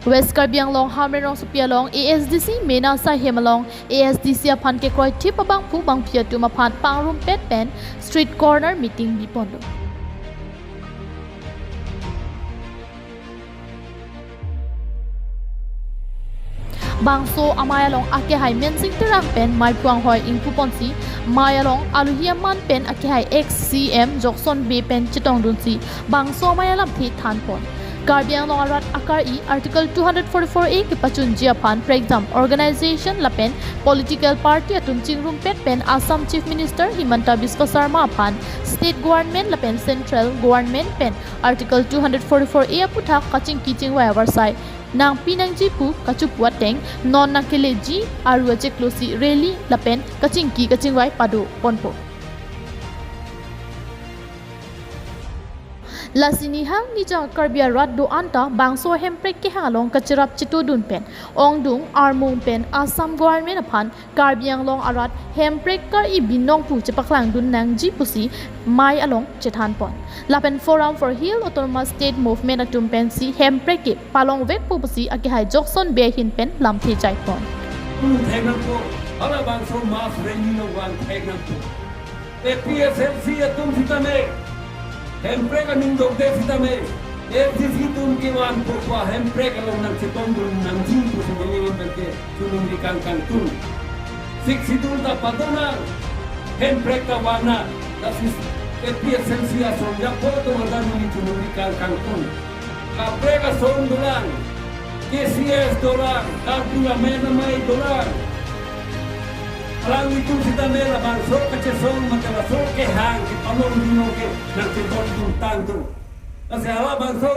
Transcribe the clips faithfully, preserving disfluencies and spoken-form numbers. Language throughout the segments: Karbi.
West Karbi Anglong Hamren rongsopi along A S D C Mena Saihem along A S D C aphan kekroithip abangphu bangphi atum aphan pangrumpet pen street corner meeting biponlo. Bangso amei along akehai Mensing Terang pen meiphu anghoi ingpuponsi, mei along aluhi aman pen akehai ex C M Jokson Bey pen chetongdunsi bangso amei alamthe thanpon. Karbi Anglong arat akari Article two hundred forty-four A kepachunji aphan prekjam organization lapen political party atum chingrumpet pen Assam Chief Minister Himanta Biswa Sarma aphan state government lapen central government pen Article two hundred forty-four A aputhak kachingki chingvai avarsai nangpi nangji pu kachopu ateng non nangkeleji aru achiklo si rally lapen kachingki kachingvai padoponpo. Lasi nihang nijang Karbi arat do-an ta bangso hemprek kehang along kacherap chetongdun pen ongdung armung pen Assam government aphan Karbi Anglong arat hemprek kar-i binong pu chepaklangdun nangji pusi mei along chethanpon. Lapen Forum for Hill Autonomous State Movement atum pensi hemprek kepalongvekpo pusi akehai Jokson Bey ahin pen lamthe jaipon. Tum thek nangpo, halabangso mass rally along vang thek nangpo. A P H L C atum sitame, hemprek aning dokde sitame, A S D C atum kevan popo hemprek along nangchetongdun nangji pusi neli pen ke chiningri kangkang tum. Sixth Schedule ta padonang, hemprek ta vannang, lasi A P H L C asong japo atum adan neli chiningri kangkang tum. Kaprek asong dolang, K C S dolang, Karbi Amendment Amei dolang. Alanglitum sitame labangso kachesong mate laso kehang kepalong binong ke nangchetongdun tangtung. Lasi halabangso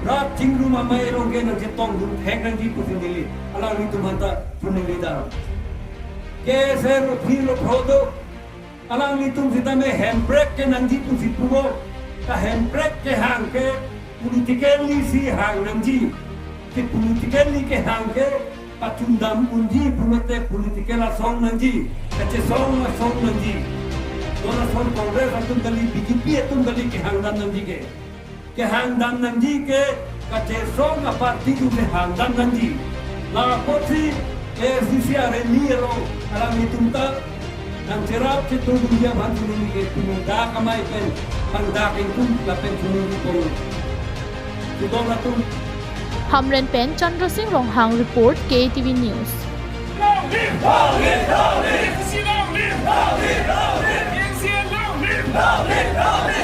rat chingrum amei along ke nangchetongdun thek nangji pusi neli alanglitum aphanta chiningri dam. K S R aphi lo phrodo, alanglitum sitame hemprek kenangji pusi pulo, ta hemprek kehang ke politically si hang nangji. Ke politically kehang ke pachundam unji pulote political asong nangji, kachesong asong nangji. Don asong Congress atum kali, B J P atum kali kehang dam nangji ke. Kehang dam nangji ke kachesong aparty atum kehang dam nangji. Lapusi A S D C arni along alanglitum ta nangcherap chetongdunji aphan chiningri ke pini dak amei pen pangdak ingtung lapen chiningri pon. Chudon atum. Hamren pen Chandra Singh Ronghang report, K T V News. Long live, long live, long live! Long live, long live, long live! Long live, long live!